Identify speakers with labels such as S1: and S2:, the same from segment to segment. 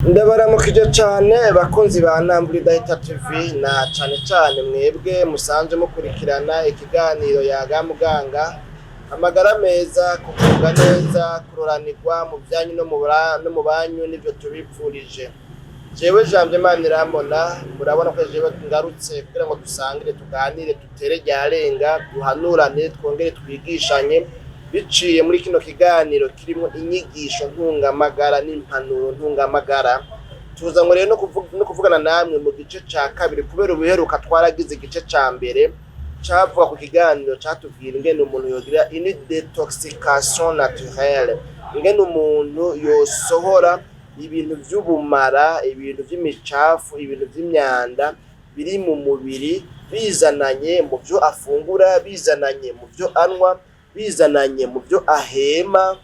S1: Ndabaramukije cane bakunzi ba Ntambwe Idahita TV, na cane cane mwebwe musanzwe mukurikirana ikiganiro Yaga Muganga. Amagara meza, kugubwa neza, kuroranirwa mu vyanyu no mu banyu, nivyo tubipfurije. Jewe Janvier Manirambona, murabona ko jewe ngarutse kugira ngo dusangire, tuganire, dutere ryarenga, duhanurane, twongere twigishanye biciye muri kino kiganiro kirimwo inyigisho ntungamagara n'impanuro ntungamagara. Tuzanywe rero no kuvugana namwe mu gice ca kabiri, kubera ubuheruka twaragize igice ca mbere cavuga ku kiganiro catubwira ingene umuntu yogira une détoxication naturelle, ingene umuntu yosohora ibintu vy'ubumara, ibintu vy'imicafu, ibintu vy'imyanda biri mu mubiri, bizananye mu vyo afungura, bizananye mu vyo anywa, bizananye mu vyo ahema,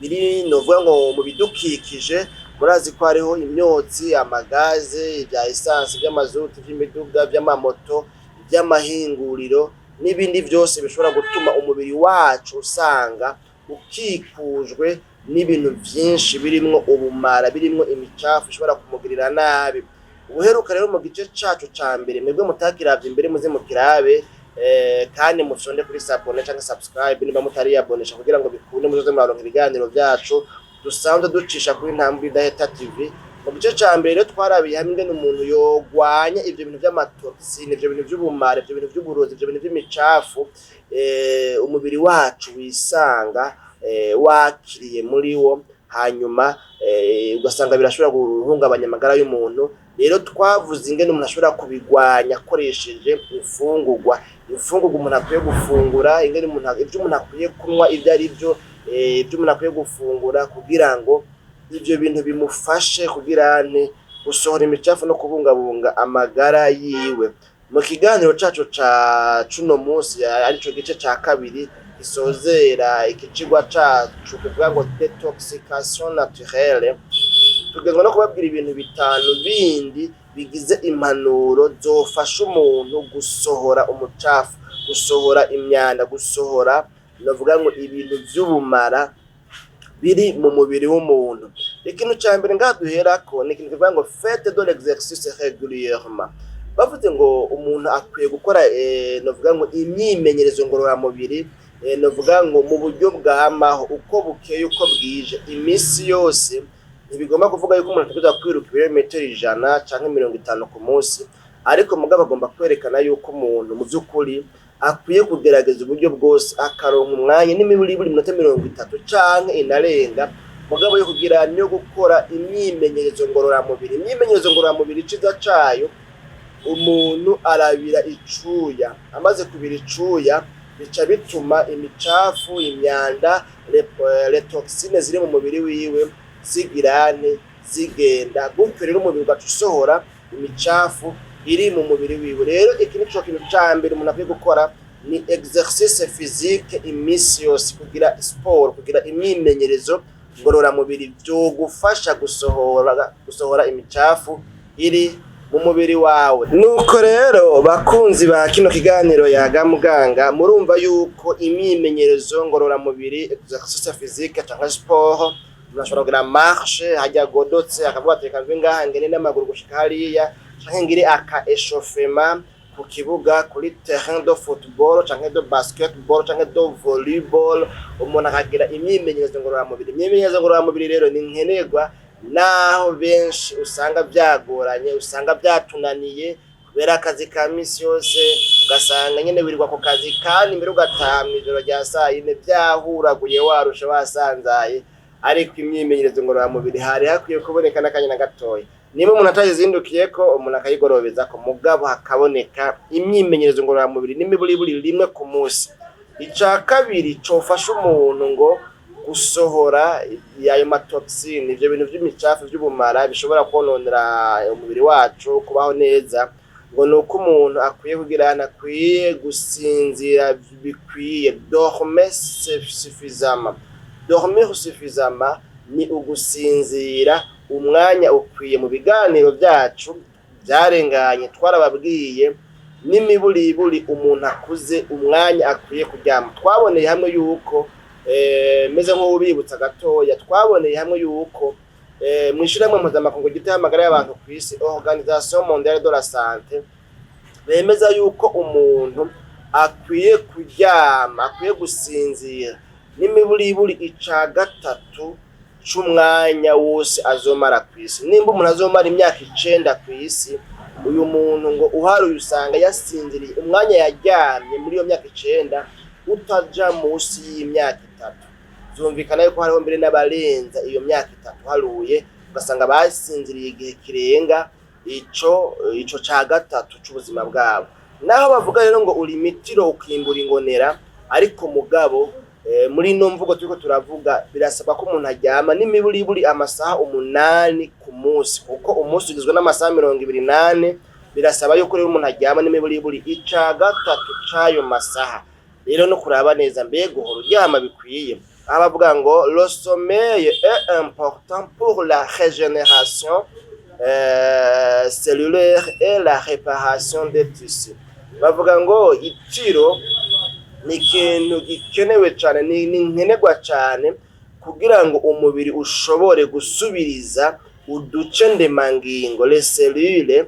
S1: biri novuga ngo mu bidukikije. Murazi ko hariho imyotsi, amagaze, ibya essence, vy'amazutu, vy'imiduga, vy'amamoto, vy'amahinguriro n'ibindi vyose bishobora gutuma umubiri wacu usanga ukikujwe n'ibintu vyinshi birimwo ubumara, birimwo imicafu ishobora kumugirira nabi. Ubuheruka rero mu gice cacu ca mbere, mwebwe mutakiravye imbere, muze mukirabe, kandi mufyonde kuri s'abonner canke subscribe niba mutariyabonesha, kugira ngo bikunde muzoze muraronka ibiganiro vyacu dusanzwe ducisha kuri Ntambwe Idahita TV. Mu gice ca mbere rero twarabiye hamwe ingene umuntu yogwanya ivyo bintu vy'ama toxines, ivyo bintu vy'ubumara, ivyo bintu vy'uburozi, ivyo bintu vy'imicafu umubiri wacu wisanga wakiriye muri wo, hanyuma ugasanga birashobora guhungabanya amagara y'umuntu. Rero twavuze ingene umuntu ashobora kubigwanya akoresheje imfungurwa, imfungurwa umuntu akwiye gufungura, ingene umuntu, ivyo umuntu akwiye kunywa ivyo ari vyo, ivyo umuntu akwiye gufungura kugira ngo ivyo bintu bimufashe kugira nte gusohora imicafu no kubungabunga amagara yiwe. Mu kiganiro cacu ca cuno munsi, arico gice ca kabiri gisozera ikicigwa cacu kivuga ngo détoxication naturelle, tugezwa no kubabwira ibintu bitanu bindi bigize impanuro zofasha umuntu gusohora umucafu, gusohora imyanda, gusohora novuga ngo ibintu vy'ubumara biri mu mubiri w'umuntu. Ikintu ca mbere ngaha duherako ni ikintu kivuga ngo faites de l'exercice régulièrement. Bavuze ngo umuntu akwiye gukora novuga ngo imyimenyerezo ngororamubiri, novuga ngo mu buryo bwamaho, uko bukeye uko bwije, imisi yose. Ntibigomba kuvuga yuko umuntu ategerezwa kwiruka ibirometero 100 canke 50 ku munsi, ariko mugabo agomba kwerekana yuko umuntu mu vy'ukuri akwiye kugerageza uburyo bwose akaronka umwanya n'imiburiburi iminota 30 canke inarenga, mugabo yo kugira niyo gukora imyimenyerezo ngororamubiri. Imyimenyerezo ngororamubiri, iciza cayo, umuntu arabira icuya. Amaze kubira icuya, bica bituma imicafu, imyanda, les toxines ziri mu mubiri wiwe zigirane zigenda. Gutyo rero umubiri ugaca usohora imicafu iri mu mubiri wiwe. Rero iki nico kintu ca mbere umuntu akwiye gukora, ni exercice physique imisi yose, kugira sport, kugira imyimenyerezo ngororamubiri vyogufasha gusohora imicafu iri mu mubiri wawe. Nuko rero bakunzi ba kino kiganiro Yaga Muganga, murumva yuko imyimenyerezo ngororamubiri, exercice physique canke sport, umuntu ashobora kugira marche hajya agodotse, akavuga ati: "Reka mve ngaha ngende n'amaguru gushika hariya, canke ngire aka échauffement ku kibuga, kuri terrain de football canke de basketball canke de volleyball." Umuntu akagira imyimenyerezo ngororamubiri. Imyimenyerezo ngororamubiri rero ni nkenerwa, naho benshi usanga vyagoranye, usanga vyatunaniye kubera akazi ka misi yose, ugasanga nyene wirirwa ku kazi, kandi mbere ugataha mw'ijoro rya sayine vyahuraguye, warushe, wasanzaye. Ariko imyimenyerezo ngororamubiri hari hakwiye kuboneka n'akanya na gatoya. Niba umuntu atayizindukiyeko, umuntu akayigorobezako, mugabo hakaboneka imyimenyerezo ngororamubiri n'imiburiburi rimwe ku munsi. Ica kabiri cofasha umuntu ngo gusohora ayo ma toxines, ivyo bintu vy'imicafu, vy'ubumara bishobora kwononera umubiri wacu kubaho neza, ngo ni uko umuntu akwiye kugira, akwiye gusinzira bikwiye, dormir suffisamment. Dormir suffisamment ni ugusinzira umwanya ukwiye. Mu biganiro vyacu vyarenganye twarababwiye n'imiburiburi umuntu akuze umwanya akwiye kuryama. Twaboneye hamwe yuko, meze nk'uwubibutsa gatoya, twaboneye hamwe yuko Mw'ishirahamwe mpuzamakungu ryitaho amagara y'abantu kw'isi, Organisation Mondiale de la Santé, bemeza yuko umuntu akwiye kuryama, akwiye gusinzira n'imiburiburi ica gatatu c'umwanya wose azomara kw'isi. Nimba umuntu azomara imyaka 9 kw'isi, uyu muntu ngo uharuye usanga yasinziriye umwanya yaryamye muri iyo myaka 9 utaja munsi y'imyaka 3. Vyumvikana yuko hariho mbere n'abarenza iyo myaka 3, uharuye ugasanga basinziriye igihe kirenga ico ca gatatu c'ubuzima bwabo. Naho bavuga rero ngo uri imitiro ukimbura ingonera, ariko mugabo muri ino mvugo turiko turavuga, birasabwa ko umuntu aryama n'imiburiburi amasaha 8 ku munsi, kuko umunsi ugizwe n'amasaha 24. Birasaba yuko rero umuntu aryama n'imiburiburi ica gatatu c'ayo masaha. Rero no kuraba neza, mbega uhora uryama bikwiye? Aho bavuga ngo le sommeil est important pour la régénération cellulaire et la réparation des tissus. Bavuga ngo itiro ni ikintu gikenewe cane, ni nkenerwa cane kugira ngo umubiri ushobore gusubiriza uduce ndemangingo, les cellules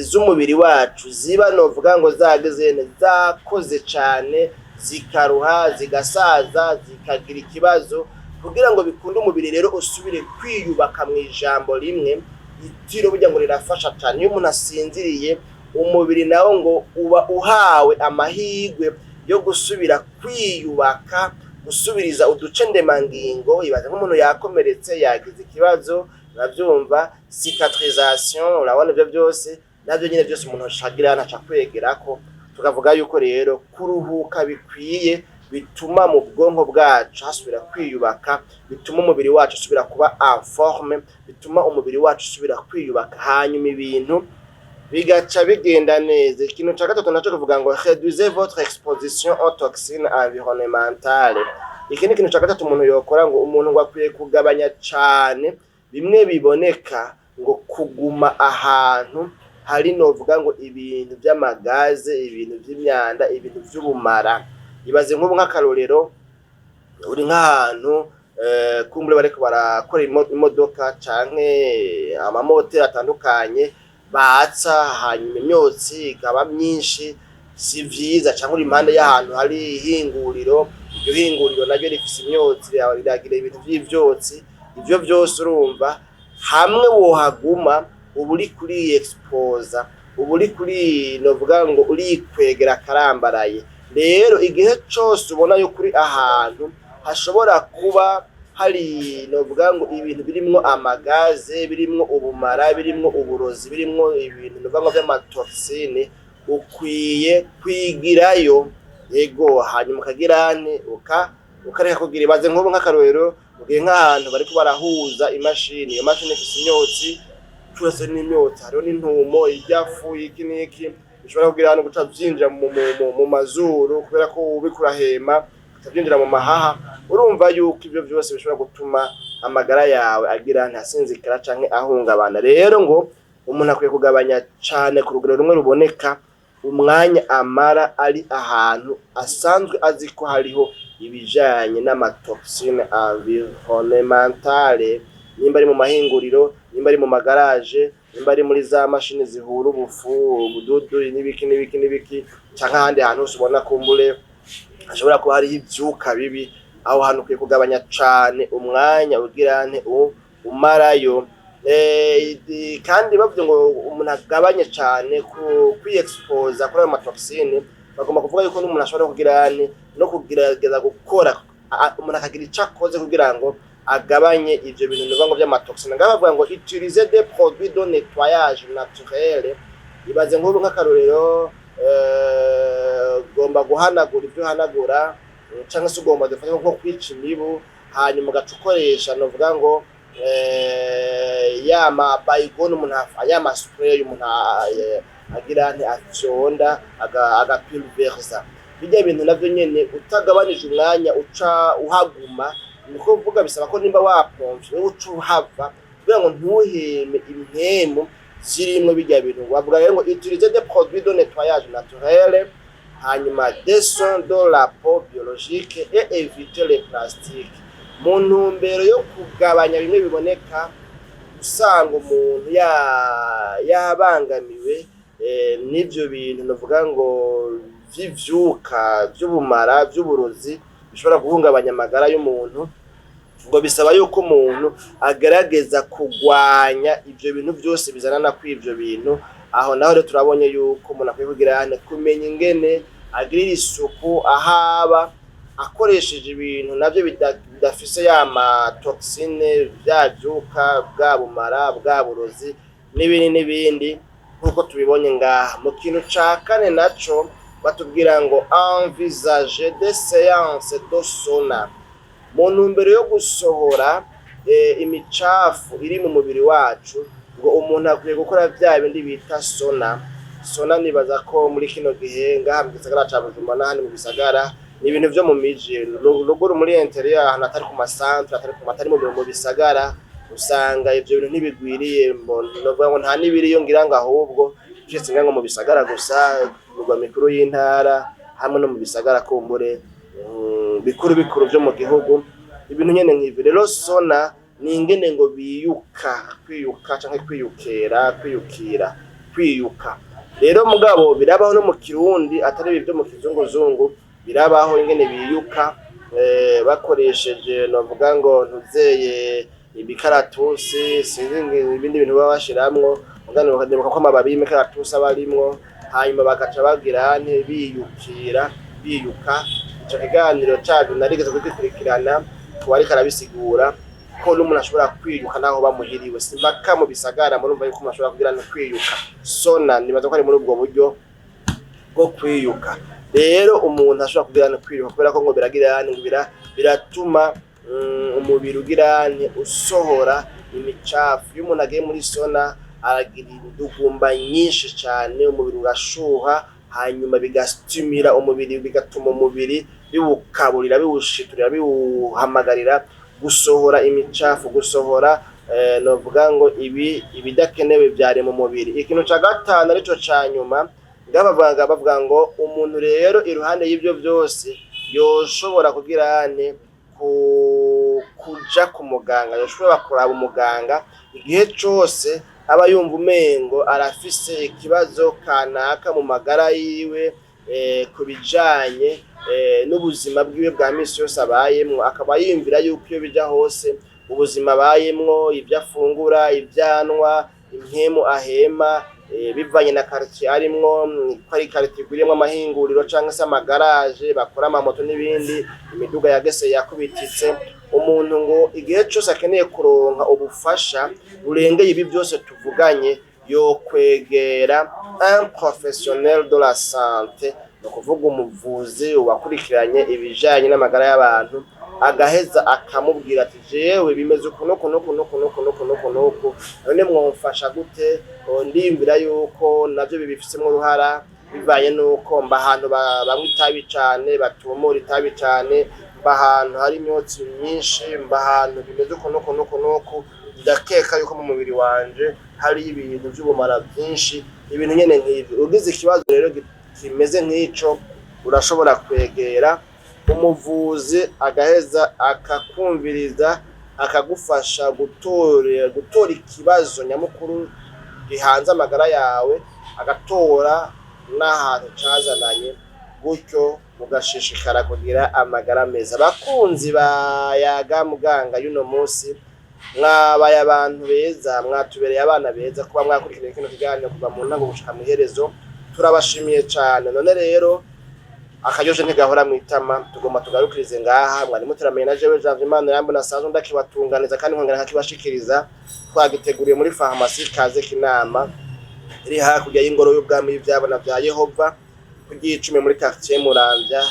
S1: z'umubiri wacu ziba, novuga ngo zageze, zakoze cane, zikaruha, zigasaza, zikagira ikibazo. Kugira ngo bikunde umubiri rero usubire kwiyubaka, mu ijambo rimwe, itiro burya ngo rirafasha cane. Iyo umuntu asinziriye, umubiri nawo ngo uba uhawe amahirwe yo gusubira kwiyubaka, gusubiriza uduce ndemangingo. Ibaze nk'umuntu yakomeretse, yagize ikibazo, uravyumva, cicatrisation, urabona ivyo byose navyo nyene byose umuntu ashagira ntaca kwegerako. Tukavuga yuko rero kuruhuka bikwiye bituma mu bwonko bwacu hasubira kwiyubaka, bituma umubiri wacu usubira kuba en forme, bituma umubiri wacu usubira kwiyubaka, hanyuma ibintu bigaca bigenda neza. Ikintu ca gatatu naco kuvuga ngo réduisez votre exposition aux toxines environnementales. Iki ni ikintu ca gatatu umuntu yokora. Ngo umuntu ngo akwiye kugabanya cane bimwe biboneka ngo kuguma ahantu hari, novuga ngo ibintu vy'amagaze, ibintu vy'imyanda, ibintu vy'ubumara. Ibaze nk'ubu nk'akarorero, uri nk'ahantu kumbure bariko barakora imodoka canke amamoteri atandukanye batsa, hanyuma imyotsi ikaba myinshi, si vyiza. Canke uri impande y'ahantu hari ihinguriro, iryo hinguriro naryo rifise imyotsi, riragira ibintu vy'ivyotsi. Ivyo vyose urumva hamwe wohaguma, uba uri kuri exposa, uba uri kuri, novuga ngo urikwegera akarambaraye. Rero igihe cose ubona yuko uri ahantu hashobora kuba hari, novuga ngo ibintu birimwo amagaze, birimwo ubumara, birimwo uburozi, birimwo ibintu novuga ngo vy'ama toxines, ukwiye kwigirayo, yego, hanyuma ukagira nte, ukareka kugira. Ibaze nk'ubu nk'akarorero, ugiye nk'ahantu bariko barahuza imashini, iyo mashini ifise imyotsi, twese n'imyotsi, hariho n'intumo irya fu, iki n'iki, bishobora kugira hano guca vyinjira mu mazuru, kubera ko uriko urahema bica vyinjira mu mahaha. Urumva yuko ivyo vyose bishobora gutuma amagara yawe agira ntasinzikara canke ahungabana. Rero ngo umuntu akwiye kugabanya cane ku rugero rumwe ruboneka umwanya amara ari ahantu asanzwe azi ko hariho ibijanye n'ama toxines environnementales, nimba ari mu mahinguriro, nimba ari mu magaraje, nimba ari muri za mashini zihura ubufu, ubududu n'ibiki n'ibiki n'ibiki, canke ahandi hantu hose ubona kumbure hashobora kuba hariho ivyuka bibi. Aho hantu ukwiye kugabanya cane umwanya ugira nte, umarayo. Kandi bavuze ngo umuntu agabanye cane ku kwiyexposa kuri ayo ma toxines, bagomba kuvuga yuko n'umuntu ashobora kugira nte, no kugerageza gukora, umuntu akagira ico akoze kugira ngo agabanye ivyo bintu bivuga ngo vy'ama toxines. Ngaho bavuga ngo utiliser des produits de nettoyage naturel. Ibaze nk'ubu nk'akarorero, ugomba guhanagura ivyo uhanagura, canke se ugomba, dufate nko kwica imibu, hanyuma ugaca ukoresha, novuga ngo ya ma baygon, umuntu ya ma spray umuntu agira nte, afyonda, agapulverisa bijya bintu, navyo nyene utagabanije umwanya uca uhaguma, niko kuvuga bisaba ko nimba wapomvye wewe uca uhava kugira ngo ntuheme impemu zirimwo bijya bintu. Bavuga rero ngo utiliser des produits de nettoyage naturel, hanyuma des soins de la peau biologique et éviter les plastiques, mu ntumbero yo kugabanya bimwe biboneka. Usanga umuntu yabangamiwe n'ivyo bintu novuga ngo vy'ivyuka vy'ubumara, vy'uburozi bishobora guhungabanya amagara y'umuntu. Ngo bisaba yuko umuntu agerageza kugwanya ivyo bintu vyose bizanana kw'ivyo bintu. Aho naho rero turabonye yuko umuntu akwiye kugira kumenya ingene agirira isuku ahaba, akoresheje ibintu navyo bidafise ya ma toxines, vya vyuka, bwa bumara, bwa burozi n'ibindi n'ibindi, nk'uko tubibonye ngaha. Mu kintu ca kane naco batubwira ngo envisager des séances de sauna mu ntumbero yo gusohora imicafu iri mu mubiri wacu. Ngo umuntu akwiye gukora vya bindi bita sauna. Sauna nibaza ko muri kino gihe ngaha mu gisagara ca Bujumbura n'ahandi mu bisagara, ni ibintu vyo mu miji, ruguru muri intérieur, ahantu atari ku ma centres, atari ku atari mu bisagara, usanga ivyo bintu ntibigwiriye. Novuga ngo nta n'ibiriyo ngira ngo, ahubwo kiretse ngira ngo mu bisagara gusa, imirwa mikuru y'intara hamwe no mu bisagara kumbure bikuru bikuru vyo mu gihugu, ibintu nyene nk'ivyo. Rero sauna ni ingene ngo biyuka, kwiyuka canke kwiyukera, kwiyukira, kwiyuka. Rero mugabo birabaho no mu Kirundi, atari ibi vyo mu kizunguzungu, birabaho ingene biyuka bakoresheje novuga ngo ntuzeye imikaratusi, sinzi ibindi bintu baba bashiramwo, mugabo nibuka ko amababi y'imikaratusi aba arimwo, hanyuma bagaca bagira nte biyukira, biyuka. Ico kiganiro cavyo narigeze kugikurikirana, uwariko arabisigura ko n'umuntu ashobora kwiyuka naho bamuhiriwe, si mpaka mu bisagara. Murumva yuko umuntu ashobora kugira no kwiyuka. Sauna nibaza ko ari muri ubwo buryo bwo kwiyuka. Rero umuntu ashobora kugira no kwiyuka kubera ko ngo biragira ngo biratuma umubiri ugira usohora imicafu. Iyo umuntu agiye muri sauna aragira indugumba nyinshi cane, umubiri urashuha, hanyuma bigastimira umubiri, bigatuma umubiri biwukaburira, biwushiturira, biwuhamagarira gusohora imicafu, gusohora novuga ngo ibi ibidakenewe vyari mu mubiri. Ikintu ca gatanu arico ca nyuma ngaha, bavuga ngo umuntu rero iruhande y'ivyo vyose yoshobora kugira ane kuja ku muganga, yoshobora kuraba umuganga igihe cose aba yumva umengo arafise ikibazo kanaka mu magara yiwe, ku bijanye n'ubuzima bwiwe bwa misi yose abayemwo, akaba yiyumvira yuko iyo bija hose ubuzima abayemwo, ivyo afungura, ivyo anywa, impwemu ahema, bivanye na quartier arimwo, ko ari quartier igwiriyemwo amahinguriro canke se amagaraje bakora amamoto n'ibindi, imiduga yagese yakubititse. Umuntu ngo igihe cose akeneye kuronka ubufasha burengeye ibi vyose tuvuganye, yokwegera un professionnel de la santé, ni ukuvuga umuvuzi wakurikiranye ibijanye n'amagara y'abantu, agaheza akamubwira ati: "Jewe bimeze uku nuku nuku nuku nuku nuku nuku nuku, none mwomfasha gute? Ndiyumvira yuko navyo bibifisemwo uruhara, bivanye nuko mba ahantu banywa itabi cane, batumura itabi cane, mba ahantu hari imyotsi myinshi, mba ahantu bimeze uku nuku nuku nuku, ndakeka yuko mu mubiri wanje hari ibintu vy'ubumara vyinshi", ibintu nyene nk'ivyo. Ugize ikibazo rero kimeze nk'ico, urashobora kwegera umuvuzi, agaheza akakumviriza, akagufasha gutora ikibazo nyamukuru gihanze amagara yawe, agatora n'ahantu cazananye, gutyo mugashishikara kugira amagara meza. Bakunzi ba Yaga Muganga y'uno munsi, mwabaye abantu beza, mwatubereye abana beza kuba mwakurikiranye kino kiganiro kuva mu ntango gushika mw'iherezo, turabashimiye cane. None rero akaryoshe ntigahora mw'itama, tugomba tugarukirize ngaha. Mwari muteramenye na jewe Janvier Imana Irambona, nasanzwe ndakibatunganiza kandi nkongera nkakibashikiriza. Twagiteguriye muri farumasi Kaze Kinama iri hakurya y'ingoro y'ubwami y'ivyabona vya Yehova, ku Gicumi muri quartier Muramvya,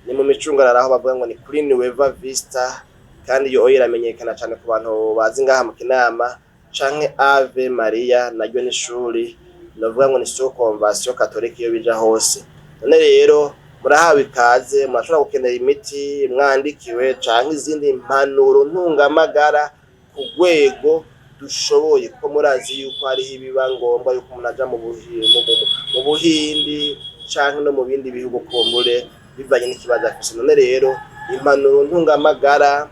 S1: ni mu micungararo aho bavuga ngo ni kuri Nueva Vista, kandi iyo oyo iramenyekana cane ku bantu bazi ngaha mu Kinama, canke Ave Maria naryo ni ishuri novuga ngo ni sous convention catholique iyo bija hose. None rero murahawe ikaze, murashobora gukenera imiti mwandikiwe canke izindi mpanuro ntungamagara ku rwego dushoboye, kuko murazi yuko hariho ibiba ngombwa yuko umuntu aja mu Buhindi canke no mu bindi bihugu kumbure bivanye n'ikibazo afise. None rero impanuro ntungamagara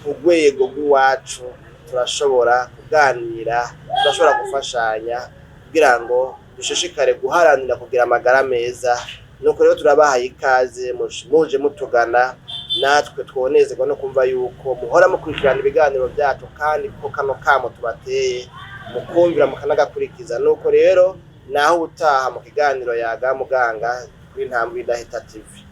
S1: ku rwego rw'iwacu turashobora. kuganira, turashobora gufashanya kugira ngo dushishikare guharanira kugira amagara meza. Nuko rero turabahaye ikaze, muje mutugana, natwe twonezerwa no kumva yuko muhora mukurikirana ibiganiro byacu, kandi ko kano kamo tubateye mukumvira mukanagakurikiza. Nuko rero naho ubutaha mu kiganiro Yaga Muganga kuri Ntambwe Idahita TV.